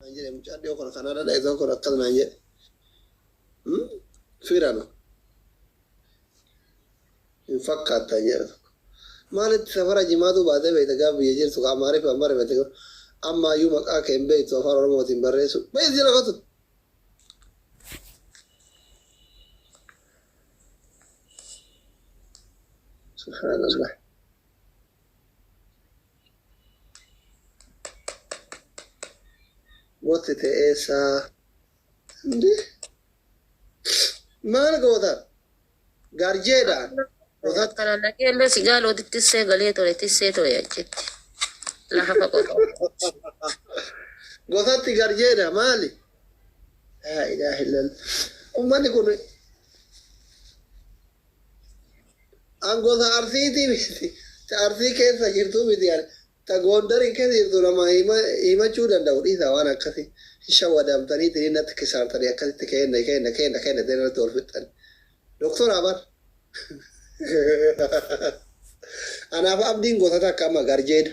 Naan jedhe mucaan dhiyoo kana Kanaada dhaqe tokko akkas naan jedhe. Firano. Hin fakkaattan jedha tokko. Maalitti safara jimaatu baatee beekta gaafa biyya jirtu ka Amaariffaan barreeffate ammaayyuu maqaa kee hin beektu afaan Oromootiin barreessu. Beekti jala kottu. Subhaanallah. Gotti ta'e eessaa? Ndi? Maal goota? Garjeedha. Goota Akkana nageellee si gaalooti tissee galee ture tissee ture achitti. Lafa fagoo ture. Gosatti garjeedha maali? Laa ilaaha illallah. Uummanni kun an gosa Arsiitii miti. Ta Arsii keessa jirtu miti. Ani. Ta Gondariin keessa jirtu nama himachuu danda'u dhiisa waan akkasii. Hin shawwadamtanii tini natti kisaartanii akkasitti kenna kenna kenna kenna tini irratti wal fixxan. Doktor Abar. Anaaf abdiin gosa takka amma garjeedha.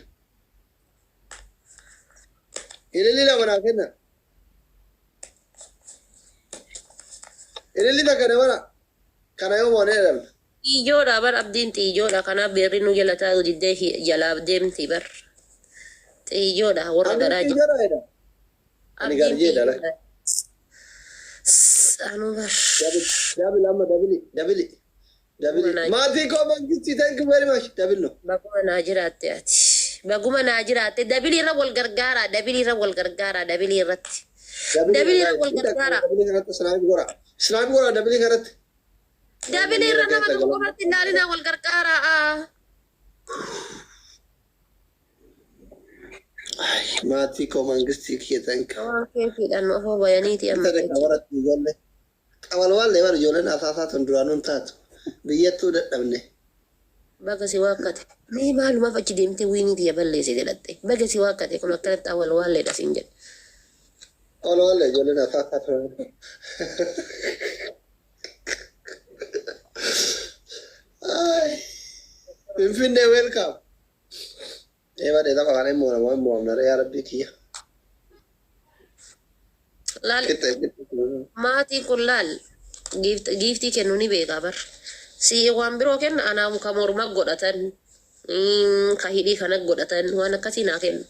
Ililli lama naa kenna. Ililli takka dabala. Kana yoo moonee dhabna. Xiyyoodha bar abdiin xiyyoodha kanaaf beerri nu jala taa'u diddee jalaa deemti bar. Xiyyoodha warra Abdiin garaa jiru. xiyyoodha jedha. Ani Abdiin garjeedha la. xiyyoodha. Anuu bar. Double, double amma double, double, double. Baguma naa Maatii koo mangisti thank you very much. Double no. Baguma naa jiraatte ati. Baguma naa jiraatte dabilii irra wal gargaaraa dabilii irra wal gargaaraa dabilii irratti. Double Dabilii irra guys. wal Hunda gargaaraa. double kanatti snipe godha. Snipe godha double kanatti. Dabilii Miira irra nama keessa tokko galan. qofatti hin ilaalinaa wal gargaaraa. Ay, maatii koo mangistii kiyya thank you. Waan keetiidhaan ofoo bayaniiti amma Isa jechuudha. waratti ijoollee. Xawalwaallee bara ijoolleen asaasaa tun duraanuu hin taatu. Biyyattuu dadhabne. Baga si waakkate. Mee maalumaaf achi deemtee wiinii tiyya balleessite jedhatte. Baga si waakkate kun akkanatti awwalwaalleedha siin jedhe. Xawalwaallee ijoolleen asaasaa tun. Ay, Finfinnee welcome. Eebadhe tapha kana hin mo'amu hin mo'amna yaa rabbii kiyya. Laal Qixxee qixxee. maatiin kun laal giiftii kennu ni beekaa bar. Si waan biroo kenna anaaf ka morma godhatan ka hidhii kana godhatan waan akkasii naa kennu.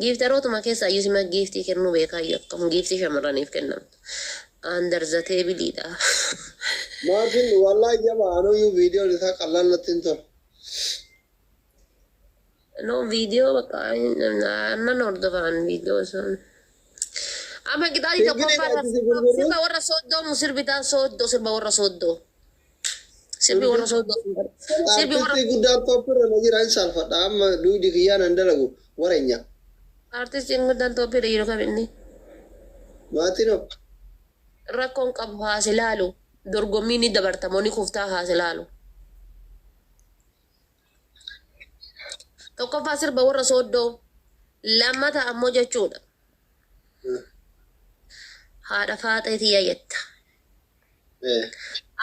Giiftarootuma keessaa iyyuu sima giiftii kennuu beekaa iyyuu akkam giiftii shamarraniif kennamtu. Under the tableidha. Maatiin wallahi jaba anuyyuu viidiyoon isaa qallaan natti hin tolu. No viidiyoo bakka nan hordofan viidiyoo sun. Amma qixaatii Finfinnee tokkoffaa irra gaachisi gurgurru. sirba warra sooddoo mu sirbitaan sooddoo sirba warra sooddoo. Sirbi warra sooddoo. Sirbi warra Artistii guddaan toppirra na jira hin saalfadha amma duudi kiyyaan hin dalagu wareenya. Artistiin guddaan Itoophiyaa jiru kam inni? Maatiin hoo? Rakkoon qabu haas ilaalu. Dorgommii ni dabartamoo ni kuftaa haas ilaalu. Tokkoffaa sirba warra sooddoo. Lammata ammoo jechuudha. Haadha faaxee tiyya jetta.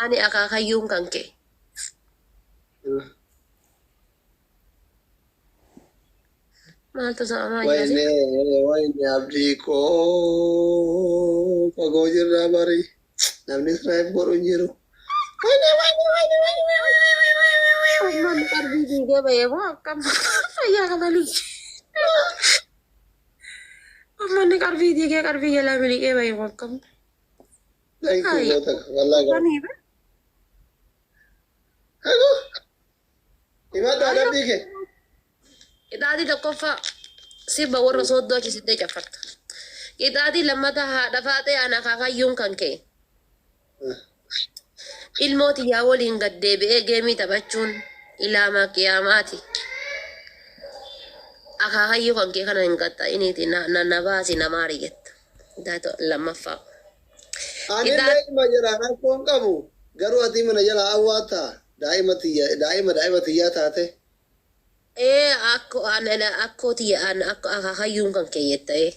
Ani akaakayyuun kan kee. Maaltu sa'amaa jira Wayne wayne abdii koo fagoo jirraa bari namni Israa'el godhu hin jiru. Wayne wayne wayne wayne wayne wayne wayne. Uummanni qalbii diigee bahee moo akkam fayyaa qabanii? Uummanni qalbii diigee qalbii jalaa miliqee bahee moo akkam? Thank you goota wallahi galatoomi. Kufanii be? Hago himadhu adabbii kee. Qixaatii tokkoffaa sirba warra sooddoo achi sittee caffarta. Qixaatii lammataa haadha faaxee ana akaakayyuun kan kee. Ilmoo tiyyaa waliin gad deebi'ee geemii taphachuun ilaamaa qiyaamaati. Akaakayyuu kan kee kana hin qaxxa'iniiti na na na baasi na maari jetta. Qixaatii lammaffaa. Anillee Qixaatii ilma jalaa rakkoon qabu garuu ati mana jalaa awwaata daa'ima tiyya daa'ima daa'ima tiyyaa taate. Ee akko ana akkoo tiyya ana akka akaakayyuun kan kee jetta ee.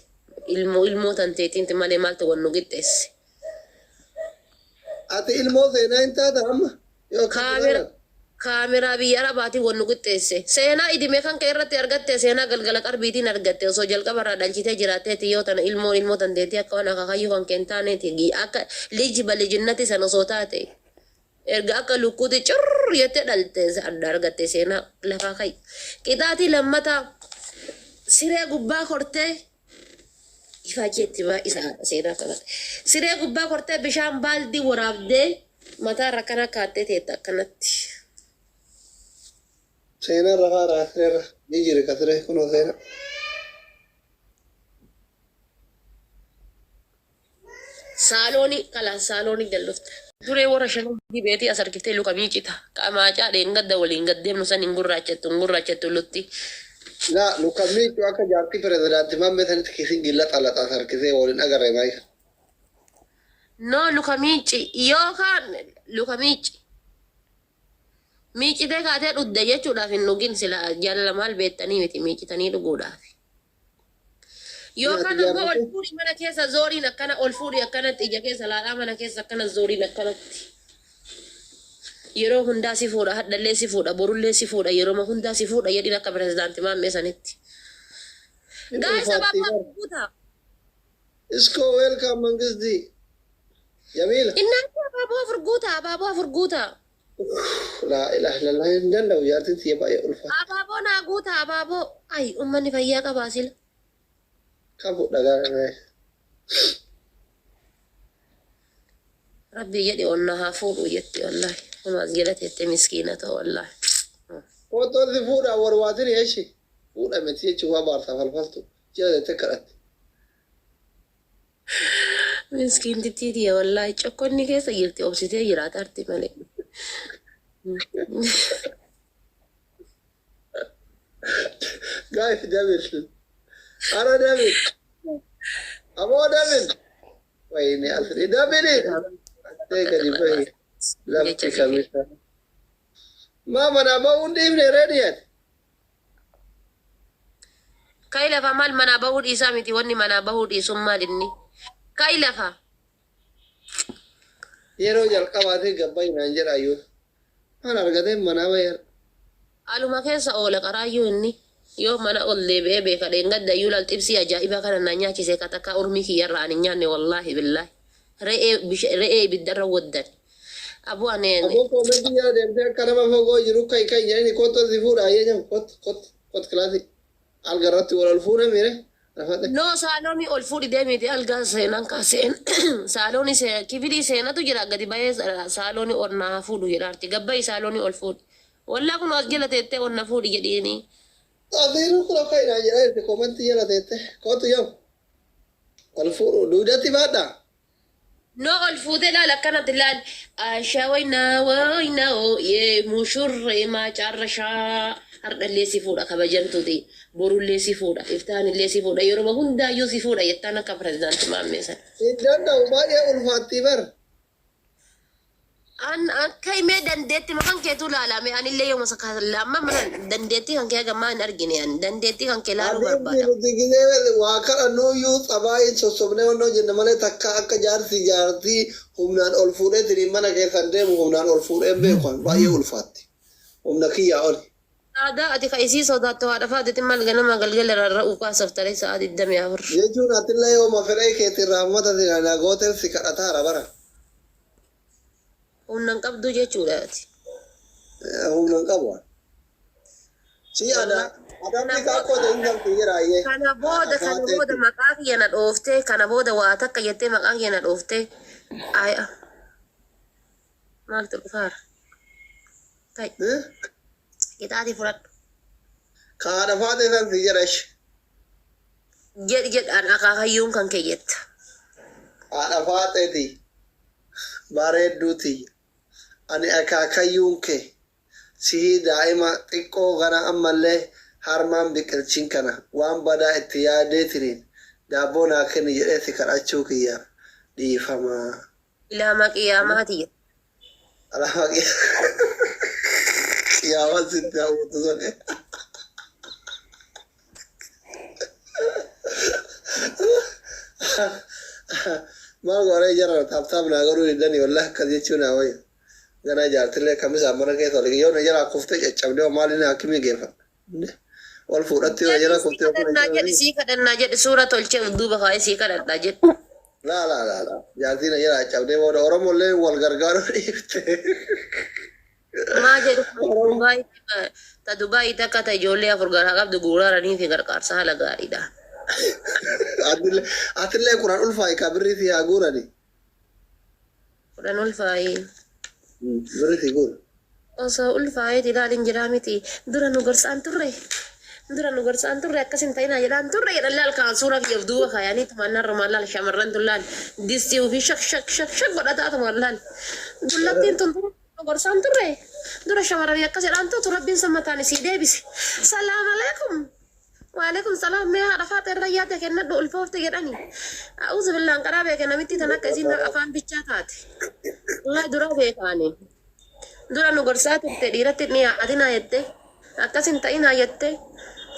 Ilmoo ilmoo tan teetiinti malee maaltu wan nu qixxeesse. Ati ilmoo seenaa hin taata amma yoo akkatti Kaamera ilaalan. Kaameraa biyya Arabaatiin wal nu qixxeesse. Seenaa idime kan kee irratti argatte seenaa galgala qarbiitiin argatte osoo jalqaba irraa dhalchitee jiraatteeti yoo tana ilmoon ilmoo tanteetii akka waan akaakayyuu kan kee hin taaneeti akka lij balijinati san osoo taate erga akka lukkuuti cirr jettee dhalte adda argatte seenaa lafaa ka'i. Qixaatii lammataa siree gubbaa kortee ifaajeetti baay'isa seenaa kanatti. Siree gubbaa kortee bishaan baaldii waraabdee mataa irra akkana kaattee teetta akkanatti. Seenaa irra haaraa sireerra ni jira ka siree kunoo seenaa. Saaloonii kalaas saaloonii jallufte. Duree warra shanan dibeetii as harkiftee luka miicita. Qamaacaa dheengadda waliin gad deemnu san hin gurraachattu hin gurraachattu lutti. Laa luka miiccu akka jaartii pirezidaanti Maammee sanitti kiisin gilla xalaxaas harkisee waliin agarre maayika. No luka miicci yookaan luka miicci. Miicitee kaatee dhugde jechuudhaaf hin dhugin sila jaalala maal beektanii miti miicitanii dhuguudhaaf. Yookaan ammoo ol fuudhi mana keessa zooriin akkana ol fuudhi akkanatti ija keessa laalaa mana keessa akkana zooriin akkanatti. Yeroo hundaa si fuudha hadhallee si fuudha borullee si fuudha yeroo hundaa si fuudha jedhin akka pirezidaanti Maammee sanitti. Hin Guys, ulfaatti abaaboo bar. guutaa. Iskoo welcome Mangistii. Jamiila. Innaatti abaaboo afur guutaa abaaboo afur guutaa. Laa ilaaha illallah hin danda'u jaartiin tiyya baay'ee ulfaatti. Abaaboo naa guutaa abaaboo. Ay uummanni fayyaa qabaa sila. Qabu dhagaa kana. Rabbii jedhi onna haa fuudhu jetti wallahi. Kumaas jala teette miskiina ta'u wallahi. Fotoon si fuudha warwaatin eeshi. Fuudha miti jechuun waa baarsaa falfaltu. Jala teette kadhatte. Miskiintittii tiyya wallahi cokkonni keessa jirti obsitee jiraata arti malee. Guys, David. Ara David. Aboo David. Wayne asli David. Attee gadi bahi. Lafti kamisa. Maa manaa ba'uun dhiifne reediyan. Kai lafa maal manaa bahuu dhiisaa miti wanni manaa bahuu dhiisuun maal inni? Kai lafa. Yeroo jalqabaatee gabbayi naan jedha ayyuu. Maal argatee manaa baheera. Aluma keessa oola qaraayyuu inni yoo mana ol deebi'ee beeka dheengadda iyyuu laal xibsii ajaa'ibaa kana na nyaachise ka takka urmii kiyyarra ani hin nyaanne wallaahi billaahi. Re'ee re'ee ibiddarra waddan. Aboo ani Aboo koomentii jala deemtee akka nama fagoo jiru kai kai jedhani kottu si fuudha ayyee jedhu kottu kottu kottu kilaasii. Alga irratti wal ol fuuna miire rafadhe. No saaloonii ol fuudhi deemiti algaa seenan kaa seen saaloonii see kifilii seenatu jira gadi bahee saaloonii ol naa fuudhu jedhaarti gabbayi saaloonii ol fuudhi. Wallaa kun as jala teettee ol na fuudhi jedhiini. Asiinuu kun akka inaan jedhaa jirti koomentii jala teette kottu jedhu. Ol fuudhu duudatti baadhaa. No ol fuutee laal akkanatti laal asha waynaa waynaa yee mushurree maacaarrashaa hardhallee si fuudha kabajamtuuti borullee si fuudha iftaanillee si fuudha yeroo hundaayyuu si fuudha jettaan akka pirezidaanti Maammee sana. Hin danda'u baay'ee ulfaattii bar. An akka himee dandeetti kan keetu laalame anillee yooma amma mana dandeettii kan kee hagammaa hin argine ani dandeettii kan kee laaluu Adeemsi barbaada. nuti gisee waa kadhannuyyuu xabaayin sossobnee wannoo jenna malee takka akka jaarsi jaartii humnaan ol fuudhee mana keessan deemu humnaan ol fuudhee beeku baay'ee ulfaatti. Humna kiyyaa oli. Aadaa ati ka isii sodaattu haadha faatetti maal ganama galgala rarra'uu kaasaf taree sa'a 24. Jechuun atillee yooma fedhee keetiin rahmata si gooteen si kadhataara bara. Humna hin qabdu jechuudha ati. Humna hin qabu. Si ada adabni kaakkoo ta'e hin galtu jedha ayyee. Kana booda maqaa kiyya na dhooftee kana booda waa takka jettee maqaa kiyya na dhooftee aya maaltu dhufaara? Kai qixaatii fudhadhu. Ka haadha faatee san si jedha ishi. Jedhi jedhaan akaakayyuun kan kee jetta. Haadha faateeti. Bareedduuti. Ani akaakayyuun kee sihii daa'ima xiqqoo kana ammallee harmaan biqilchin kana waan badaa itti yaadeetiniin daabboo naa kenni jedhee si kadhachuu kiyyaaf dhiifamaa. Ilaamaa qiyaamaati jetta. Alaamaa qiyaamaa sitti hawwatu sone. Maal godhee jara tap tap naa godhuu didanii wallahi akkas jechuu naa wayya. Ganaa jaartillee kamisaan mana keessa ol yoo na jalaa kuftee caccabdee maaliin hakimii geeffa. Ol fuudhatti yoo na jalaa Sii kuftee kadhannaa jedhi, sii kadhannaa jedhi, suura tolchee of duuba kaa'ee sii kadhadhaa jedhi. Laa laa laa laa jaartiin na jalaa caccabdee booda Oromollee wal gargaaruu dhiifte. Maa jedhu Dubaay, ta Dubaay takka ta ijoollee afur garaa qabdu guuraaranii fi gargaarsa haala gaariidha. Atillee kuraan ulfaayi ka birrii fi haa guurani. 10 ulfaayee. Birrii fi guuru. Osoo ulfaayeeti ilaalin jiraa miti. Dura nu gorsaan turre. Dura nu gorsaan turre akkas hin ta'inaa jedhaan turre jedhan laal kaan suura kiyya of duuba kaayanii tumaan narrumaan laal shamarran tun laal distii ofii shak shak shak shak godhataa tumaan laal. Dullattiin tun dura nu gorsaan turre. Dura shamarranii akkas jedhaan turtu rabbiin san mataan isii deebise. Salaam aleekum. Waalaikum salaam mee haadha faaxee irra yaada kennadhu ulfoofte jedhani. A'uuzu billaan qaraa beeke namittii tan akka isiin afaan bichaa taate. Wallahi dura beekaani. Dura nu gorsaa turte dhiiratti hin dhiyaatinaa jette. Akkas hin ta'inaa jette.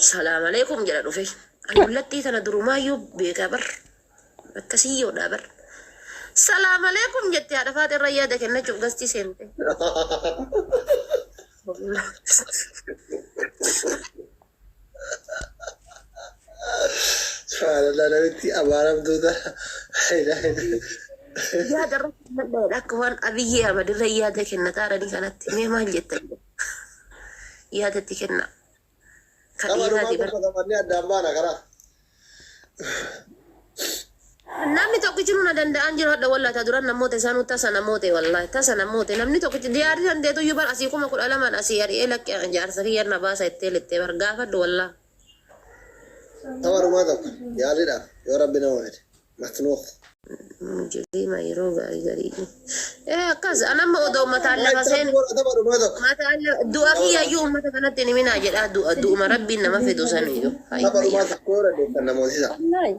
Salaam aleekum jedha dhufe. Ani dullattii tana durumaayyuu beekaa bar. Akkasiyyoodha bar. Salaam aleekum jette haadha faaxee irra yaada kennachuuf gastii seente. Subhaanallah namitti abaaramtuu tana. Yaada irra kennadha jedha akka waan Abiyyi Ahmad irra yaada kennataaranii kanatti mee maal jettan yaada itti kenna ka Nama dhumaa dhiiraati bar. tokko taphannee addaan baana karaa. Namni tokkichi nu na danda'an jiru hadha wallahi ta duran namoota isaanuu tasa namoota wallahi tasa namoota namni tokkichi diyaarri dandeetu iyyuu bar asii 12,000 asii ari'ee lakki jaarsa kiyya na baasa ittee littee bar gaafadhu wallahi. Tapha dhumaa tokko yaaliidhaaf yoo rabbi nama fide. Matnuuq. Mujriima yeroo gaarii garii. Ee akkas anamma odoo mataan lafa seen Tapha dhumaa tokko. mataan du'a kiyyayyuu uummata kanatti hin himinaa jedhaa du'a du'uma rabbiin nama fidu saniyyuu. Tapha dhumaa tokko yoo dandeessan namootisa. Wallahi.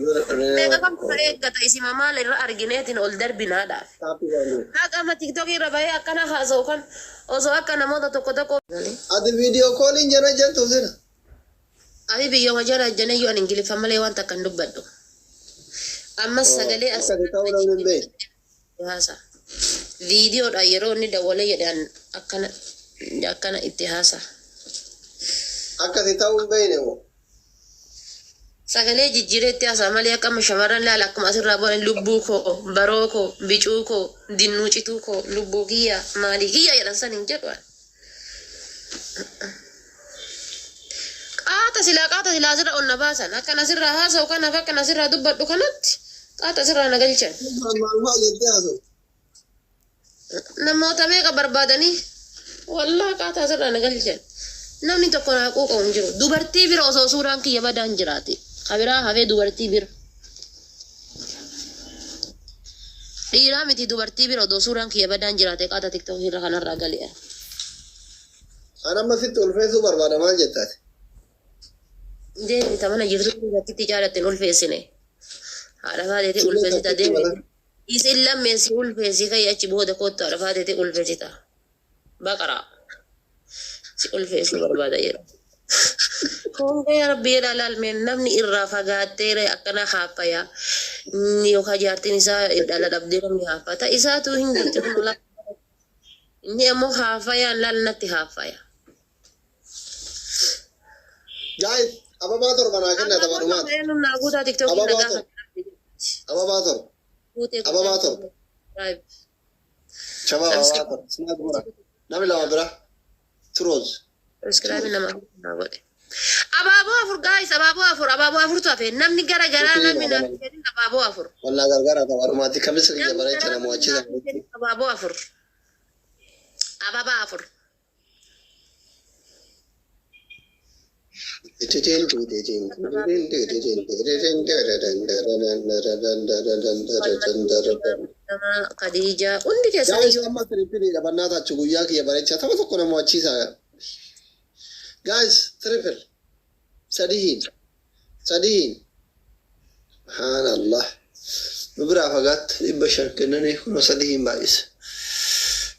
Yoo dadhabne Meeqa kamtu na eeggata isima maal irra argineetiin ol darbinaadhaaf. Taappii godhanii. Haqa amma tiktok irra bahee akkana haasa'u kan osoo akka namoota tokko tokko. Ati viidiyoo kooliin jana jettu sina. Ani biyyuma jala janayyuu ani Ingiliffa malee waan takka hin dubbadhu. Ammas sagalee as Akkasi ta'uu namni hin beekne. haasa. Viidiyoodhaan yeroo inni dawwalee jedhan akkana akkana itti haasa. Akkasi ta'uu hin beekne moo. Sagalee jijjiiree itti haasa malee akka amma shamarran laala akkuma asirraa bu'an lubbuu koo, baroo koo, bicuu koo, dinnuu cituu koo, lubbuu kiyya, maalii kiyya jedhan san hin jedhu. Qaata silaa qaata silaa asirra ol na baasan akkan asirraa haasa'u kanaaf akkan asirraa dubbadhu kanatti qaata asirraa na galchan. Maal maal jettee haasa'u? Namoota meeqa barbaadanii wallaa qaata asirraa na galchan. Namni tokko naa quuqamu hin jiru. Dubartii bira osoo suuraan kiyya badaan jiraate. Kabiraa hafee dubartii bira. Dhiiraa miti dubartii bira odoo suuraan kiyya badaan jiraate qaata tiktookii irra kanarraa galee. An amma sitti ulfeessuu barbaada maal jettaati? Deemi ta mana jirtu rakkitti jaalatti hin ulfeessine. Haadha faateeti Sillee ulfeessita takkitti deemi. malee. Isin lammeen si ulfeessi kai achi booda kottu haadha faateeti ulfeessita. Baqara si ulfeessuu barbaada jedhu. Honga yaa rabbi jedhaa laalmeen namni irraa fagaatteere akkana haaffaya. Inni yookaan jaartiin isaa dhala dhabdee namni haaffata. Isaatu hin jirti kun laal. Inni ammoo haaffayaan laal natti haaffaya. Guys, ababaa torba naa kenna tapha Abaaboo dhumaati. torba eenyuun naa guutaa tiktookii na Ababaa gaafa. torba. Ababaa torba. Guutee Ababaa torba. Subscribe. Shabaa ababaa torba. Sinaa gura. Namni lama bira. Turoos. Subscribe nama naa godhe. Abaaboo afur guys, abaaboo afur, abaaboo afurtu hafe. Namni gara garaa namni naaf jedhin abaaboo afur. Wallaa gargaara tapha dhumaati. Kamisa kiyya Namni bareecha garaa nama wachiisa. naaf jedhin abaaboo afur. Ababaa afur. Nama Khadija hundi keessan Guys, iyyuu amma triple bannaatachu guyyaa kiyya bareecha tapha tokko nama wachiisa. Guys, triple. Sadihin. Sadihin. Subhaanallah. Nu biraa fagaatti 500 kennanii kunoo sadihin baay'ise.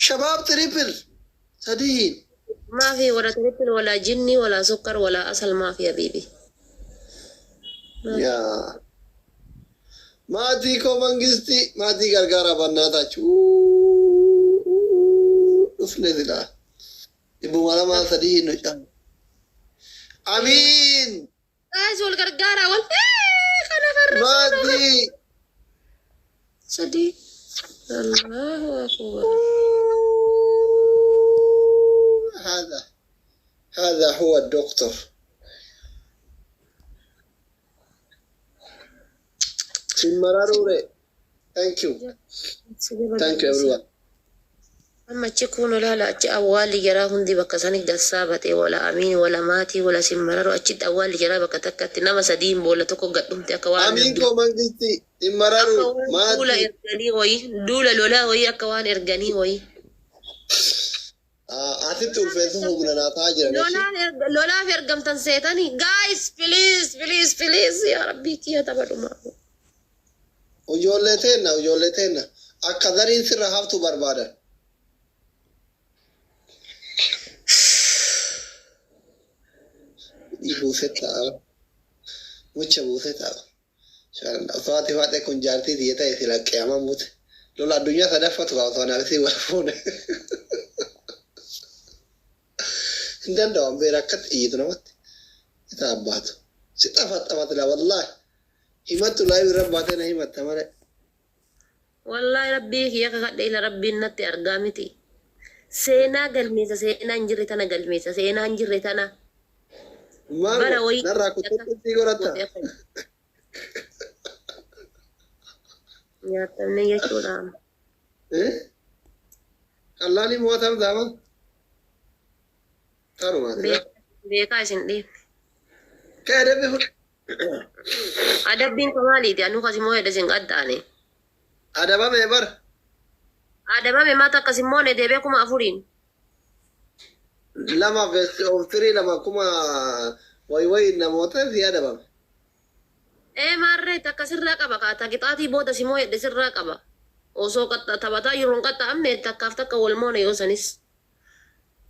Shabaab triple. Sadihin. ما في ولا triple ولا جني ولا سكر ولا أصل ما في يا بيبي. Yaa. Maatii koo mangistii maatii gargaara bannaatachu. Dhufne silaa. 200 3 nu caalu. Amiin. Guys, wal gargaaraa wal kana farra. Maadii. Sadii. Allahu akbar. هذا هو الدكتور. Simmararure. Thank you. Thank you, everyone. Amma achi kun olaala achi awwaalli jaraa hundi bakka sani gassaabatee wala amiin wala maatii wala simmararu achitti awwaalli jaraa bakka takkatti nama sadiin boolla tokko gadhumte akka waan Amiin koo mangisti. Simmararu. Akka waan duula Maatii. Erganii wayii duula lolaa wayii akka waan erganii wayii. Asitti ulfeessuuf humna naa ta'aa jiran. Lolaaf ergamtan seetanii. Guys, please, please, please, yaa rabbii kiyya taphadhuma. Ijoollee teenna, ijoollee teenna. Akka zariin sirra haftu barbaadan. Buusee taa'a. Mucha buusee taa'a. Faati faate kun jaartii tiyya ta'e sila qiyaamaa buute. Lola addunyaa sadaffatu kaa osoo anaafisii wal fuune. Hin danda'u beera akkatti iyyitu namatti. Isa abbaatu. Si xafaxafati la wallaahi. Himattu live irra baatee na himatta malee. Wallaahi rabbii kiyya kakadhe ila rabbiin natti argaa miti. Seenaa galmeessa, seenaa hin jirre tana galmeessa, seenaa hin jirre tana. Maal Bara wayii narraa kutuutti godhatta? Nyaatamne jechuudha. Qallaalii mo'atam taama? Tanumaati. Beekaa isin dhiifne. Ka'e adabbi fudhu. Adabbiin ka maaliiti? Anuu kasimoo hedha isin qaxxaane. Adabame bar. Adabame maata akkasimmoo ne deebee 4000n. Lama best of three lama kuma wayi wayi namoota si adabame. Ee maarree takka sirraa qaba kaata qixaatii booda simoo hedhe sirraa qaba. Osoo taphataa yeroo hin qaxxaamne takkaaf takka wal moone yoo sanis.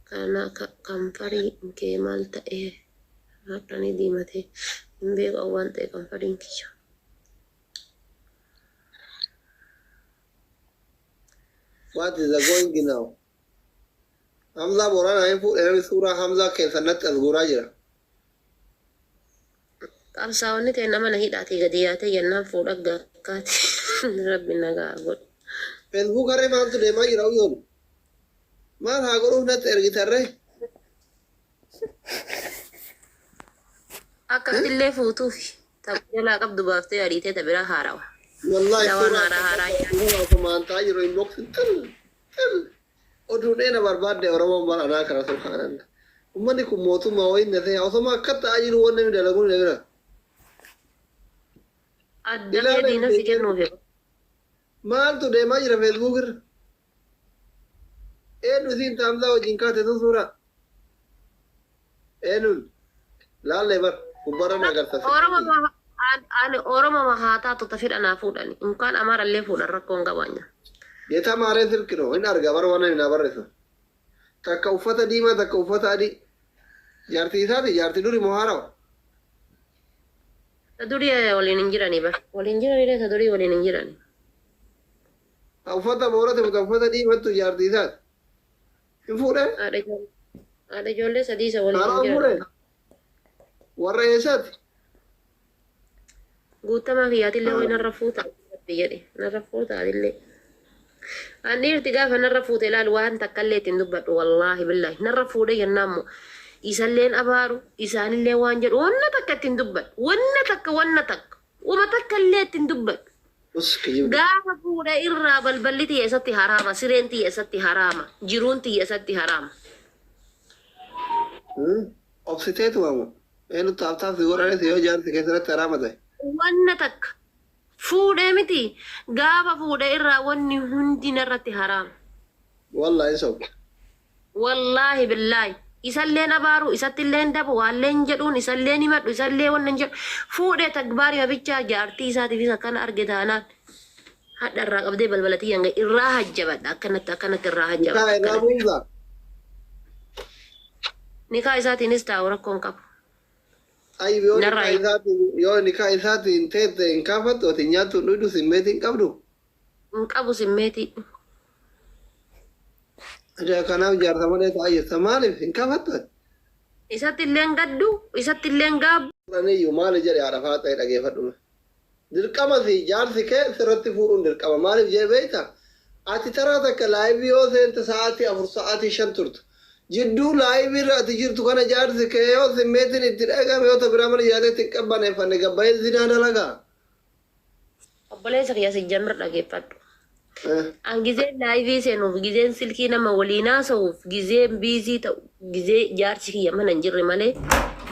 Kana kanfarii kee maal ta'ee har'anii diimatee hin beeku waan ta'e kanfariin kiyya. What is the going now? Hamzaa Booranaa hin fuudhe namni suuraa Hamzaa keessan natti as guuraa jira. Qabsaa'onni ta'e nama na hidhaatii gadi yaatee jennaan fuudha gakkaati. Rabbi nagaa godhu. Facebook harree maaltu deemaa jira uyyoon? Maal haa godhuuf natti ergitarree? Akka illee fuutuufi tapha jalaa qabdu baaftee ariitee ta biraa haarawa. Wallahi Dawaan suuraa haaraa haaraa. Ofumaan ta'aa jiru inbox xil xil oduu dheena barbaadde Oromoon bara anaa kana subhaanallah. Uummanni kun mootummaa wayiin na ta'e osoma akka ta'aa jiru wanni namni dalaguun na bira. Adda kee diina si kennuufi. Maaltu deemaa jira Facebook irra? Eenyu isiin taamsaa wajjin kaate sun suuraa? Eenyuun? Laallee bar gubbaarra na agarsiisa. Oromoo ani Oromoo haa taatu ta fedha naa fuudhani. Inkaan Amaarallee fuudhan rakkoon qabaanya. የተማረ ስልክ ነው hin arga bar waan inni na barreessu. Takka uffata diimaa, takka uffata adii. Jaartii isaati, jaartii duri moo haarawa? Ta durii waliin hin jiranii bar. Waliin jiranii ta durii waliin hin jirani. Ta uffata boorate ta uffata diimattu jaartii isaati. Hin fuudhee? Haadha ijoollee sadii isa waliin hin Haarawa jiran. fuudhee? Warra eessaati? Guutamaa kiyyaatillee wayi narra fuuta jedhe narra fuuta atillee. An dhiirti gaafa narra fuute ilaalu waan takka illee ittiin dubbadhu, wallaahi billaahi narra fuudhe jennaan immoo isalleen abaaru isaanillee waan jedhu wanna takka ittiin dubbadhu, wanna takka, wanna takka, wama takka illee ittiin dubbadhu. Us kijibdu. Gaafa fuudhe irraa balballi tiyya isatti haraama, sireen tiyya isatti haraama, jiruun tiyya isatti haraama. Obsiteetu maamu. Eenyu taaftaaf si godhane si yoo jaarsi keessatti haraama ta'e. Wanna takka fuudhee miti, gaafa fuudhe irraa wanni hundi narratti haraama. Wallaahi sobda. Wallaahi billaahi. Isalleen abaaru, isattilleen dabu, waalleen jedhuun, isalleen himadhu, isallee wannan jedhu. Fuudhee tagbaarii bichaa jaartii isaatiifis akkana arge taanaan. Hadha irraa qabdee balbala tiyyaan gahe irraa hajjabadha, akkanatti akkanatti irraa hajjabadha. Nikaa irraa Akkanatti. buusaa. Nikaa isaatiinis taa'u rakkoon qabu. Ayyib yoo Narraa nikaa isaatiin yoo nikaa isaatiin teette hin kaafattu, ati nyaattu hin dhuydu, simmeetii hin qabdu. Hin qabu simmeetii. Kanaaf jaarsa malee taa'aa jirta. Maaliif hin kafattu? Isatti illee gaddu, isatti illee gaabbu. Fuudhaniyyuu maali jedhe haadha faaxee dhageeffadhu. Dirqama si jaarsi kee sirratti fuudhuun dirqama. Maaliif jee beekta? Ati taraa takka live yoo seente sa'aatii 4, sa'aatii 5 turtu. Jidduu live irra ati jirtu kana jaarsi kee yoo simmeetiin itti dhagame, yoo ta biraa mana yaadee itti hin qabbaneeffanne, gabbayee zinaa dalagaa. Obboleessa kiyya si jamir dhageeffadhu. An gizeen live seenuuf, gizeen silkii nama waliin haasa'uuf, gizeen busy ta'u, gizee jaarsi kiyya mana hin jirre malee,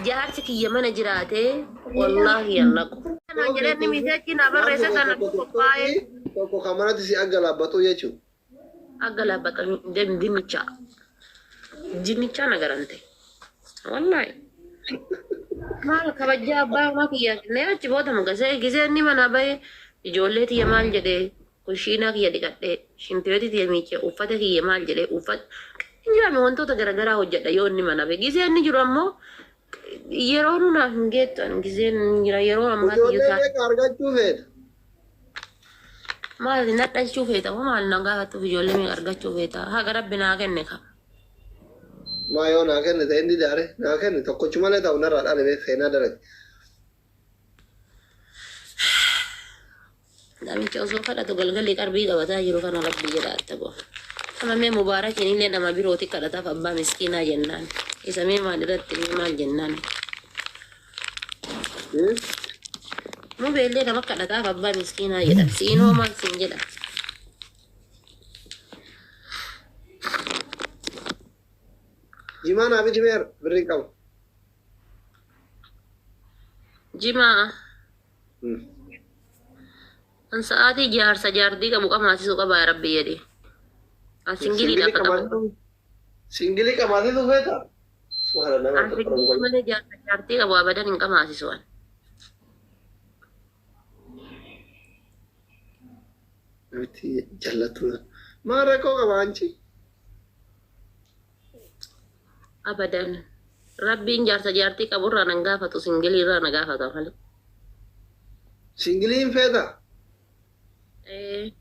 jaarsi kiyya mana jiraatee wallaahi an naqu. Kanaan jedhee inni message naa barreesse sana qophaa'ee. Tokko kan manatti si aggalaabbatu jechuudha. Aggalaabbatan dinnichaa. Dinnichaa na garante. Wallaahi. Maal kabajaa abbaa manaa kiyyaa kennee achi booda mugasee gizee inni manaa bahee ijoollee tiyya maal jedhee, kushiinaa kiyya dhiqadhee, shintibeetii tiyya miicee, uffata kiyya maal jedhee, uffata hin wantoota garaagaraa hojjedha yoo inni manaa bahe. Gizee inni jiru ammoo yeroo nunaaf hin geettu, ani gizeen jira yeroo ammaa Ijoollee meeqa argachuu feeta? Maal na dhalchuu feeta moo maal na gaafattuuf ijoollee meeqa argachuu feeta? Haga Rabbi naa kenne ka. Maa yoo naa kenne ta'e inni daare naa kenne tokkochi malee ta'u narraa dhale seenaa dalage. Namicha osoo kadhatu galgalli qarbii qabataa jiru kana Rabbi jedha atta bu'a. Amma mee Mubaarakiin illee nama birooti kadhataaf abbaa miskiinaa jennaan. Isa mee maal irratti mee maal jennaan? Mubee illee nama kadhataaf abbaa miskiinaa jedha. Siinoo maal siin jedha? Jimaa naa biti meera birrii qabu. Jimaa. An sa'aatii jaarsa jaartii qabu qamaasisuu qabaa yaa Rabbi jedhi. An single lafa qabu. Single qamaasisuu feeta? Subhaana nama An single malee jaarsa jaartii qabu abadan hin qamaasisu an. Namitti jallatu. Maal rakkoo qaba anchi? Abadan. Rabbiin jaarsa jaartii qaburraa nan gaafatu, single irraa na gaafata malee. Single hin feeta? Ee.